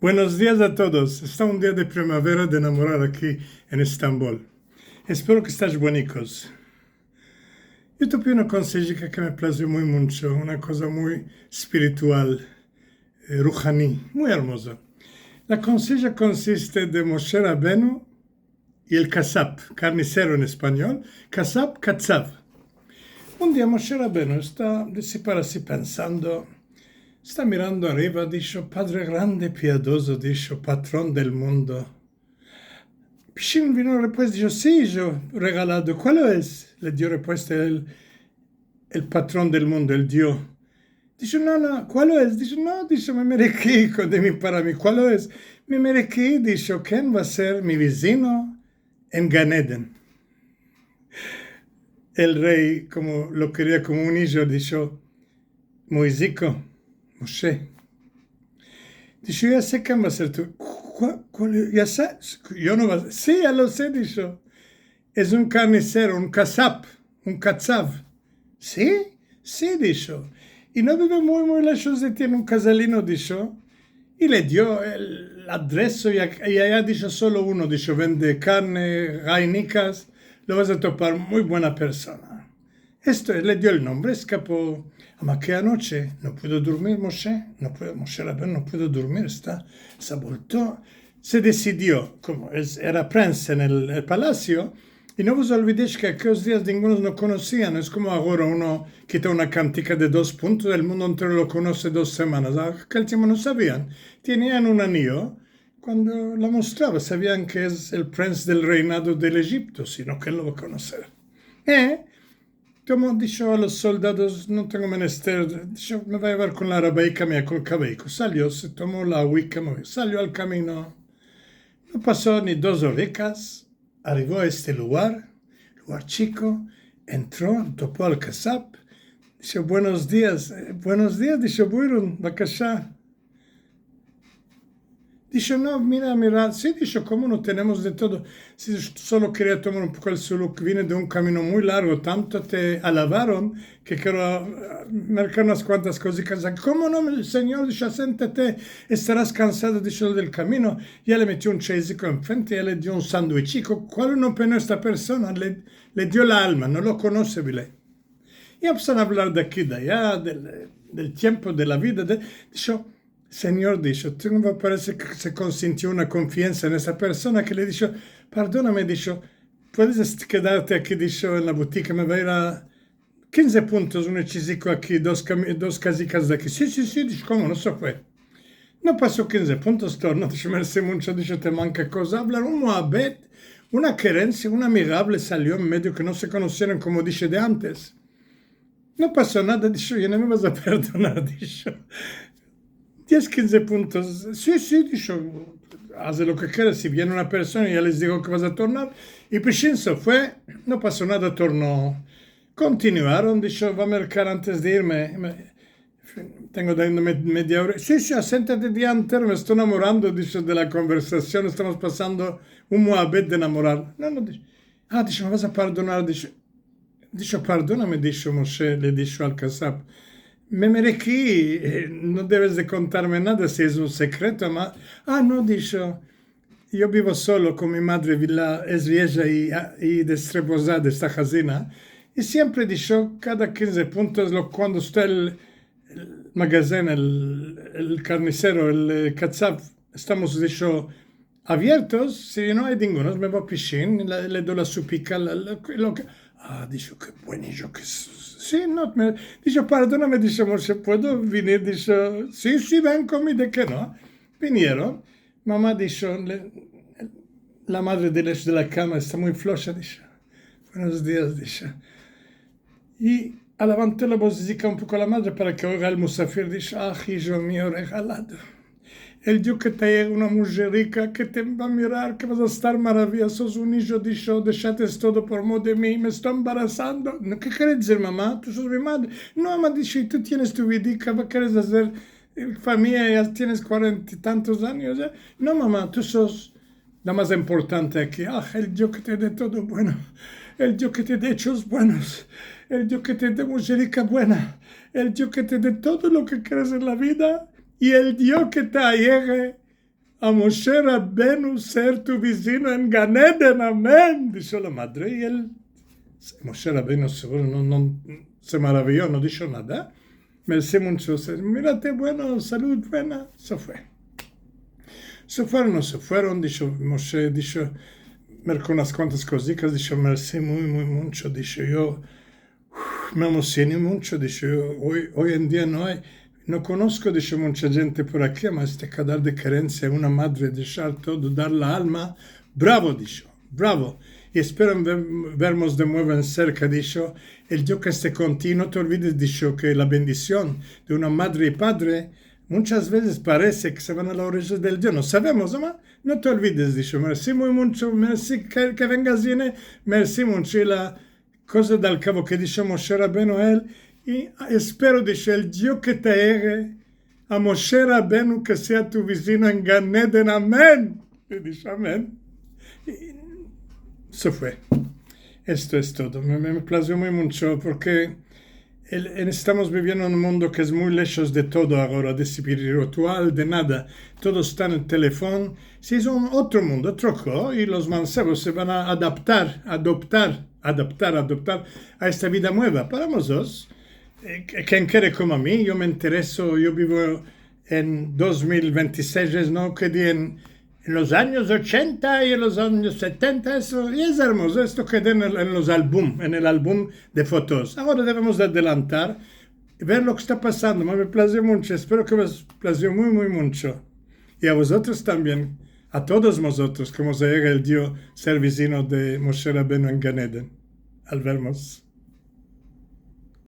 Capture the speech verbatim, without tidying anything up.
Buenos dias a todos. Esta un dia de primavera de enamorar aki en Estambol. Espero ke estash buenikos. Yo tuvi una konsejika ke me plazio muy muncho, una koza muy espiritual, eh, ruhani, muy ermoza. La konseja konsiste de Moshe Rabenu i el kasap, karnisero en espanyol, kasap, katsav. Un dia Moshe Rabenu esta de si para si pensando, esta mirando arriva, disho: "Padre grande, piadozo", disho, "patron del mundo". Pishin vino repuesta, disho: "Si, yo regalado, kualo es?". Le dio repuesta el, el patron del mundo, el Dio. Disho: "No, no, kualo es?". Disho: "No", disho, "me mereki", kuando mi para mi, "kualo es?". "Me mereki", disho, "ken va ser mi vizino en Gan Eden". El rey, komo lo keria komo un ijo, disho: "Moiziko, Moshe", disho, "ya se ken va ser tu, ku-, ku-, ya sa-, yo no va, si, ya lo se", disho. "Es un karnisero, un kasap, un katsav". "Si? Si", disho. "I no bive muy, muy leshos de ti, en un kazalino", disho. I le dio el adreso i a-, i aya, disho, "solo uno", disho, "vende karne, gainikas, lo vas a topar, muy buena persona". Esto es, le dio el nombre, eskapo. Ama ke anoche no pudo durmir Moshe, no pudo, Moshe Rabenu no pudo durmir, esta, se abolto, se desidio, komo es, era prensa en el, el palasio, i no vos olvidesh ke akeos dias ningunos no konosian, es komo agora uno kita una kantika de dos puntos, el mundo entero lo konose dos semanas. Akel tiempo no savian. Tenian un anio, kuando la mostrava, savian ke es el prens del reinado del Ejipto, sino ke lo va a konoser. E tomo, disho a los soldados: "No tengo menester", disho, "me va a yevar kon la arabaika mia, kon el kabaiko". Salio, se tomo la agüika, salio al kamino. No paso ni dos orikas, arivo a este lugar, lugar chiko, entro, topo al kasap, disho: "Buenos dias". "E, buenos dias", disho, "buirun, bakasha". Disho: "No, mira, mira, si", disho, "komo no, tenemos de todo. Si, solo keria tomar un poko el suluk, vine de un kamino muy largo, tanto te alavaron ke kero, ah, merkar unas kuantas kozikas. Komo no, mi sinyor", disho, "asentate, estaras kansado", disho, "del kamino". Ya le metio un chayziko enfrente, ya le dio un sandvichiko. Kualo no peno esta persona, le, le dio la alma, no lo konose bile. I empesaron a avlar de aki, de aya, del, del tiempo, de la vida, de, disho, "Sinyor", disho, "tengo, me parese ke se konsintio una konfiansa en esta persona", ke le disho: "Pardoname", disho, "puedes est-, kedarte aki", disho, "en la butika, me va a ir a kinze puntos, un echiziko aki, dos kami-, dos kazikas de aki". "Si, si, si", disho, "komo no?". Se fue. No paso kinze puntos, torno, disho: "Mersi muncho", disho, "te manka koza". Avlar un muabet, una kerensia, un amigable salio en medio ke no se konosieron, komo dishe, de antes. No paso nada, disho, "ya no me vas a perdonar", disho. "Diez, kinze puntos". "Si, si", disho, "aze lo ke keras, si viene una persona, ya les digo ke vas a tornar". I pishin se fue, no paso nada, torno. Kontinuaron, disho: "Va a merkar antes de irme, me, tengo de irme media ora". "Si, si, asentate, dia entero, me esto enamorando", disho, "de la konversasion, estamos pasando un muabet de enamorar". "No, no", disho. "A", disho, "me vas a pardonar", disho. Disho: "Pardoname", disho Moshe, le disho al kasap. "Me mereki, e, no deves de kontarme nada si es un sekreto, ama". "A, no", disho, "yo bivo solo kon mi madre, vi-, la, es vieja i, a, i destrepozada, esta hazina. I siempre", disho, "kada kinze puntos, lo, kuando esta el, el magazen, el, el karnisero, el, e, katsav, estamos", disho, "aviertos, si no ay dingunos, me vo pishin, le, le do la supika, la, la, lo ke". "A", disho, "ke buen ijo ke es". "Si, no, me", disho, "pardoname", disho, "Moshe, puedo vinir?" Disho, "Si, si, ven kon mi, de ke no?". Vinieron. "Mama", disho, le, la madre de lesh de la kama esta muy flosha", disho. "Buenos dias", disho. I alavanto la vozika un poko la madre para ke oiga el musafir, disho: "A, ijo mio regalado, el Dio ke te ayege una mujer rika ke te va a mirar, ke vas a estar maravia, sos un ijo", disho, "deshates todo por mor de mi, me esto embarasando". "No, ke kere dizir, mama? Tu sos mi madre". "No, mama", disho, "i tu tienes tu vidika, va, keres azer, e, famiya, ya tienes kuarenta i tantos anyos, e". "No, mama, tu sos la mas importante aki". "A, el Dio ke te de todo bueno, el Dio ke te de echos buenos, el Dio ke te de mujerika buena, el Dio ke te de todo lo ke keres en la vida, i el Dio ke te ayege a Moshe Rabenu ser tu vizino en Gan Eden, amen", disho la madre, i el, Moshe Rabenu seguro no, no, se maraviyo, no disho nada. "Mersi muncho, se, mirate, bueno, salud, buena", se fue. Se fueron, no se fueron, disho Moshe, disho, merko unas kuantas kozikas, disho, "Mersi muy, muy muncho", disho, "yo, uf, me emosioni muncho", disho, "yo, oy, oy en dia no ay, no konosko", disho, "muncha djente por aki, ama este kadar de kerensia, una madre deshar todo, dar la alma, bravo", disho, "bravo. I espero ver-, vermos de muevo en serka", disho, "el Dio ke este kontigo, no te olvides", disho, "ke la bendision de una madre i padre munchas vezes parese ke se van a la oreja del Dio, no savemos, ama no te olvides", disho, "mersi muy muncho, mersi ke, ke vengas, vine, mersi muncho", i la koza del kavo ke disho Moshe Rabenu a el, i espero, disho, "el Dio ke te ayege a Moshe Rabenu ke sea tu vizino en Gan Eden, amen". I disho, "Amen". I se fue. Esto es todo. Me, me, me plazio muy muncho porke el, en, estamos biviendo en un mundo ke es muy leshos de todo agora, de espiritual, de nada. Todo esta en el telefon. Si, es un otro mundo, otro ko, i los mansevos se van a adaptar, adoptar, adaptar, adoptar a esta vida mueva. Para mozotros, eh, ke-, ken kere komo a mi, yo me intereso, yo bivo en dos mil vente i sesh, es no, kedi en, en los anyos ochenta i en los anyos setenta, esto, i es ermozo, esto kedi en el, en los album, en el album de fotos. Agora devemos de adelantar, ver lo ke esta pasando. Me, me plazio muncho, espero ke vos plazio muy, muy muncho. I a vozotros tambien, a todos vozotros, ke vos ayege el Dio ser vizino de Moshe Rabenu en Gan Eden. Al vermos.